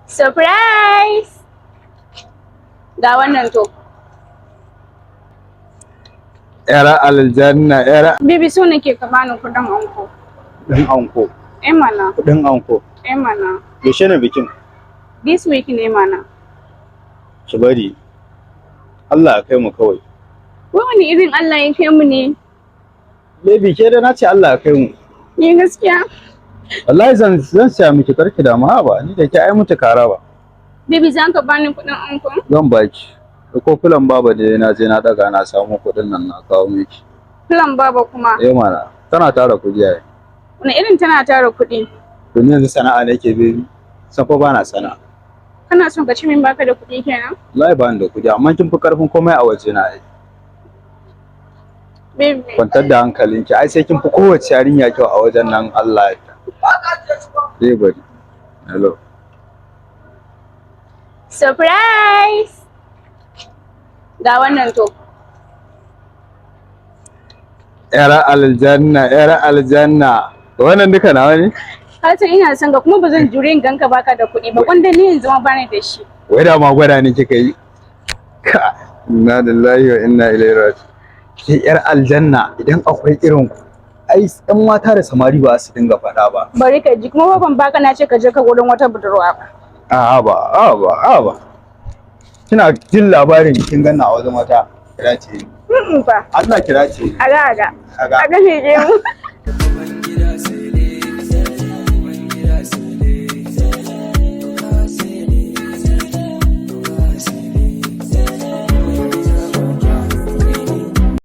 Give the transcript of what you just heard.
Surprise! Ga wannan to. Yar aljanna, yar Baby, so nake ka bani kuɗin anko. Kudin anko? Eh mana, Kudin anko? eh mana. Yaushe ne bikin? This week ne mana. Ki bari. Allah ya kai mu kawai. Wai wani irin Allah ya kai mu ne? Baby, ke da na ce Allah ya kai mu. Ni gaskiya. Wallahi zan siya miki, karki da ma ba ni da ke ai mutu kara ba. Baby, za ka bani kuɗin anko? Zan baki. Da ko filan baba da na je na daga na samu kuɗin nan na kawo miki. Filan baba kuma? Eh mana, tana tara kuɗi ai. Wani irin tana tara kuɗi? To ni yanzu sana'a nake, baby. San fa bana sana'a. Kana son ka ci min baka da kuɗi kenan? Wallahi ba ni da kuɗi, amma kin fi karfin komai a waje na ai. Baby. Kwantar da hankalinki, ai sai kin fi kowace yarinya kyau a wajen nan, Allah ya yarda. Zai bari. Hello. Surprise! Ga wannan to. Yar aljanna, yar aljanna. Wannan duka nawa ne? Ka san ina son ka, kuma ba zan jure in ganka baka da kuɗi ba. Gwanda ni yanzu ma bani da shi. Wai da ma gwada ne kika yi. Ka inna lillahi wa inna ilaihi raji'un. Ke yar aljanna, idan akwai irin ku ai ɗan mata da samari ba su dinga faɗa ba. Bari ka ji, kuma ban baka na ce ka je ka gurin wata budurwa ba. A'a ba, a'a ba, a'a ba. Kina jin labarin kin ganna a wajen wata, kira ce ni. Fa. Allah, kira ce ni. Aga aga. Aga. Aga shege mu.